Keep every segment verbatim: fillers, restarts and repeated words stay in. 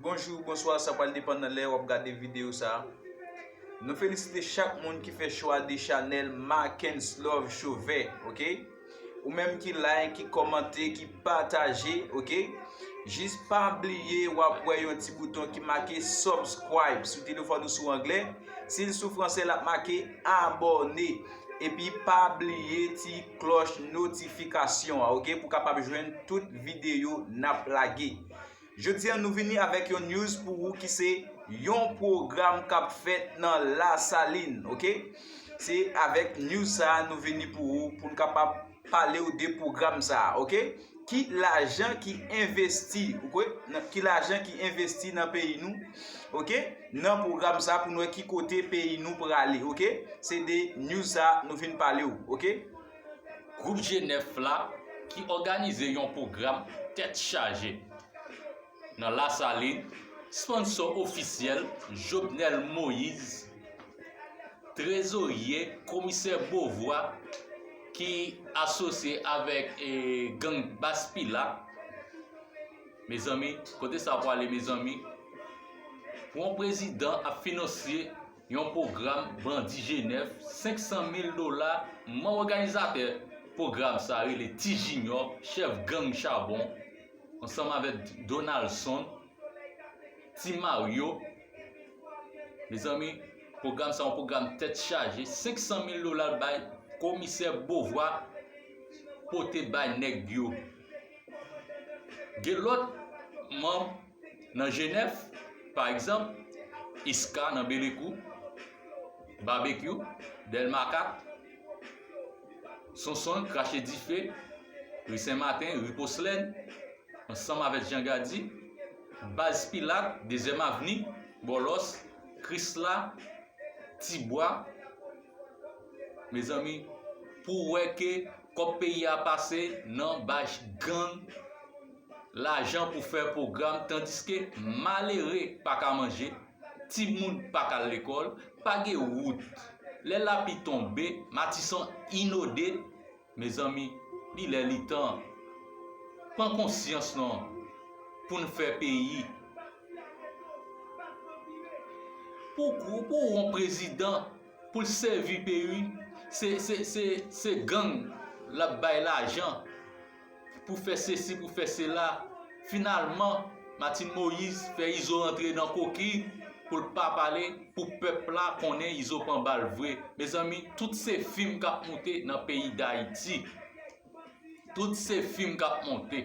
Bonjou, bonswa, sa pral depann nan lè w ap gade videyo sa a. Nou felisite chak moun ki fè chwa de chanèl Mackenslove Chauvin, oke? Ou menm ki like, ki kòmante, ki pataje, oke? Jis pa bliye w ap wè yon ti bouton ki make subscribe sou telefòn ou sou anglè. Si l sou fransè, l ap make abòne. Epi pa bliye ti klòch notifikasyon an, oke? Pou w kapab jwenn tout videyo n ap lage. Jodi a, nou vini avèk yon news pou ou ki se yon pwogram k ap fèt nan Lasalin, oke? Se avèk news sa a nou vini pou ou, pou n kapab pale w de pwogram sa a, oke? Ki lajan ki envesti, oke? Nan, ki lajan ki envesti nan peyi nou, oke? Nan pwogram sa a pou n wè ki kote peyi nou prale, oke? Se de news sa a nou vin pale w, oke? Gwoup G nèf la ki òganize yon pwogram tèt chaje nan Lasalin, sponsò ofisyèl Jovenel Moïse, trezorye Komisè Beauvoir ki asosye avèk e, gang Baz Pilat. Mezanmi, kote sa pwale, mezanmi? Pou yon prezidan ap finanse yon pwogram bandi G nèf, senk san mil dola, manm òganizatè pwogram sa rele Ti Junior, chèf gang Chabon, ansanm avèk Donaldson, Ti Mario. Mezanmi, pwogram sa yon pwogram tèt chaje, senk san mil dola l bay komisè Beauvoir pote bay nèg yo. Gen lòt manm nan G nèf, pa egzanp, Iska nan Belekou, Babekyou, Dèlma kat, Sonsonn, Krache Dife, Ri Sen Maten, Ri Poslèn, ansanm avèk Jan Gadi, Baz Pilat, Dezyèm Avni, Bòlòs, Krisla, Tibwa. Mezanmi, pou w wè ke kòb peyi a pase nan bay gang lajan pou fè pwogram, tandiske malere pa ka manje, timoun pa ka al lekòl, pa gen wout. Lè lapli tonbe, Matisan inonde, mezanmi, li lè li tan. Pran konsyans non, pou n fè peyi. Pou, pou yon prezidan, pou l sèvi peyi, se, se, se, se gang l ap bay lajan pou fè sesi, pou fè sela. Finalman, Martine Moïse fè Izo rantre nan koki pou l pa pale, pou pèp la konnen Izo pran bal vre. Mezanmi, tout se fim k ap moute nan peyi Dayiti. Tout se fim k ap monte.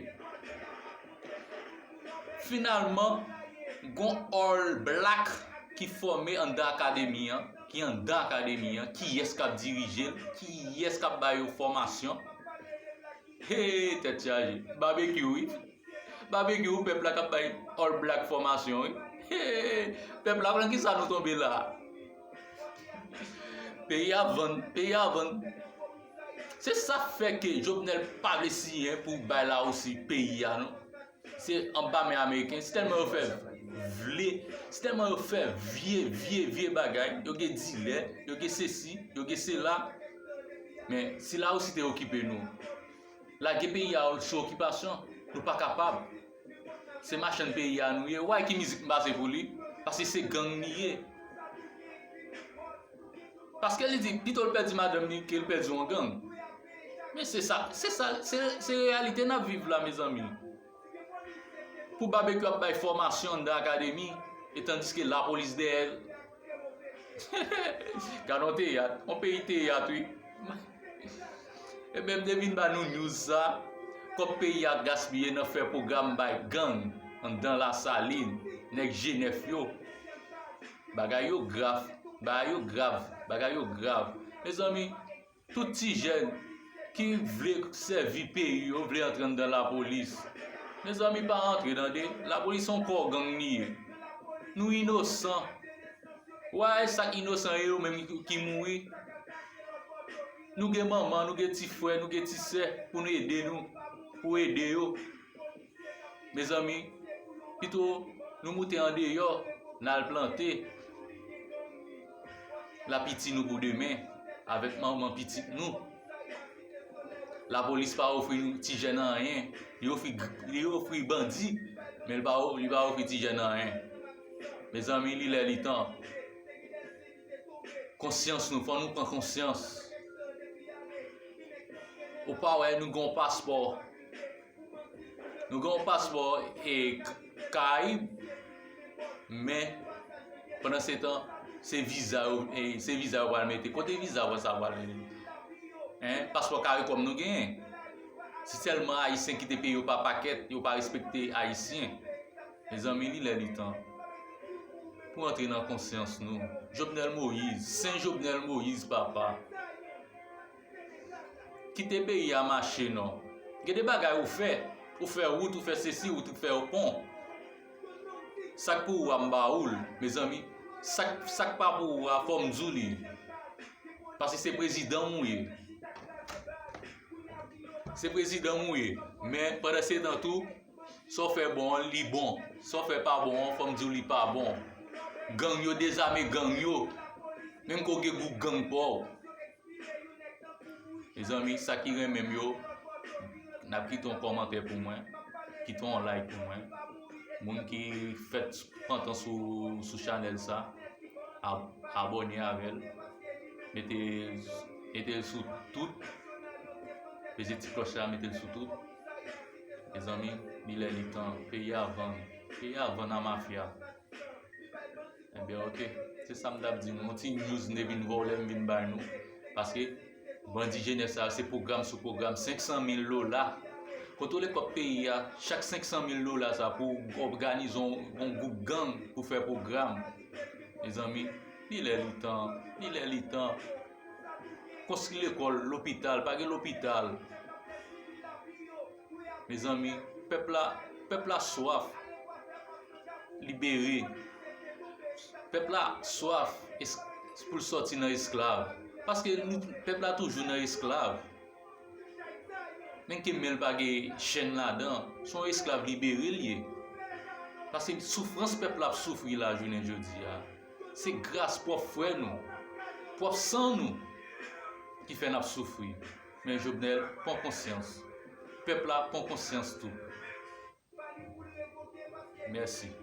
Finalman, gon All Black ki fòme anndan akademi an, ki anndan akademi an, kiyès k ap dirije l, kiyès k ap ba yo fòmasyon. Hey, tèt chaje. Babekyou, wi. Babekyou, pèp la k ap bay All Black fòmasyon, wi. Hey, pèp la, nan kisa nou tonbe la? Peyi a vann, peyi a vann. Se sa k fè ke Jovenel pa vle siyen pou bay Larisi peyi a, non. Se anba men Ameriken. Se tèlman yo fè vle, se tèlman yo fè vye, vye, vye bagay. Yo gen dilè, yo gen sesi, yo gen sela. Men, si Larisi te okipe nou, lage peyi a sou okipasyon, nou pa kapab. Se machann peyi a nou ye. Why ki mizik m pase pou li? Paske se gang li ye. Paske li di, pito l pèdi madanm li ke l pèdi yon gang. Men se sa, se sa, se, se reyalite n ap viv la, mezanmi. Pou Babekyou ap bay fòmasyon anndan akademi, e tandiske lapolis dèyè l. Gad yon teyat, yon peyi teyat, wi. Ebyen, m te vin ba nou news sa, kòb peyi a gaspiye nan fè pwogram bay gang anndan Lasalin, nèg G nèf yo. Bagay yo grav, bagay yo grav, bagay yo grav. Mezanmi, tout ti jèn ki vle sèvi peyi yo, vle antre anndan lapolis. Mezanmi, pa antre tande, lapolis se yon kò gang li ye. Nou inosan. Why sa k inosan yo, yo menm ki, ki mouri? Nou gen manman, nou gen ti frè, nou gen ti sè pou nou ede nou, pou ede yo. Mezanmi, pito nou moute andeyò, n al plante lapiti nou pou demen avèk manman pitit nou. Lapolis pa ofri nou ti jèn anyen, li ofri, li ofri bandi. Men li pa, li pa ofri ti jèn anyen. Mezanmi, li lè li tan. Konsyans nou, fò nou pran konsyans. Ou pa wè nou gen yon paspò. Nou gen yon paspò e Karayib, men pandan se tan, se viza yo, e se viza yo pral mete. Kote viza sa pral mete? Hein? Paspò Karikòm nou genyen. Se sèlman Ayisyen kite peyi yo pa pakèt, yo pa respekte Ayisyen. Mezanmi, li lè li tan pou antre nan konsyans nou. Jovenel Moïse, Sen Jovenel Moïse, papa. Kite peyi a mache non. Gen de bagay ou fè. Ou fè wout, ou fè sesi, ou fè pon. Sa k pou ou a m ba ou l, mezanmi. Sa k, sa k pa pou ou a, fò m di w li. Paske se prezidan m ou ye. Se prezidan m ou ye. Men pandan se tan tou, sa w fè bon an, li bon. Sa w fè pa bon an, fò m di w li pa bon. Gang yo, dezame gang yo. Menm ke w gen gwoup gang pa w. Mezanmi, sa ki renmen m yo, n ap kite yon kòmantè pou mwen, kite yon like pou mwen. Moun ki fèt pantan sou, sou chanèl sa, ab-, abòne avè l. Mete, mete l sou tout. Peze ti klòch la, mete l sou tout. Mezanmi, li lè li tan, peyi a vann. Peyi a vann a mafya. Ebyen, ok. Se sa m t ap di nou. Yon ti news m te vin vòlè, m vin bay nou. Paske bandi jenès sa yo, se pwogram sou pwogram. Senk san mil dola. Kontwole kòb peyi a, chak senk san mil dola sa pou òganize yon, yon gwoup gang pou fè pwogram. Mezanmi, li lè li tan, li lè li tan. Konstwi lekòl, lopital, pa gen lopital. Mezanmi, pèp la, pèp la swaf libere. Pèp la swaf es-, pou l sòti nan esklav. Paske nou, pèp la toujou nan esklav. Menm ke men l pa gen chèn ladan, se yon esklav libere l ye. Paske soufrans pèp la ap soufri la jounen jodi a, se gras pwòp frè nou, pwòp san nou ki fè n ap soufri. Men Jovenel, pran konsyans. Pèp la, pran konsyans tou. Mèsi.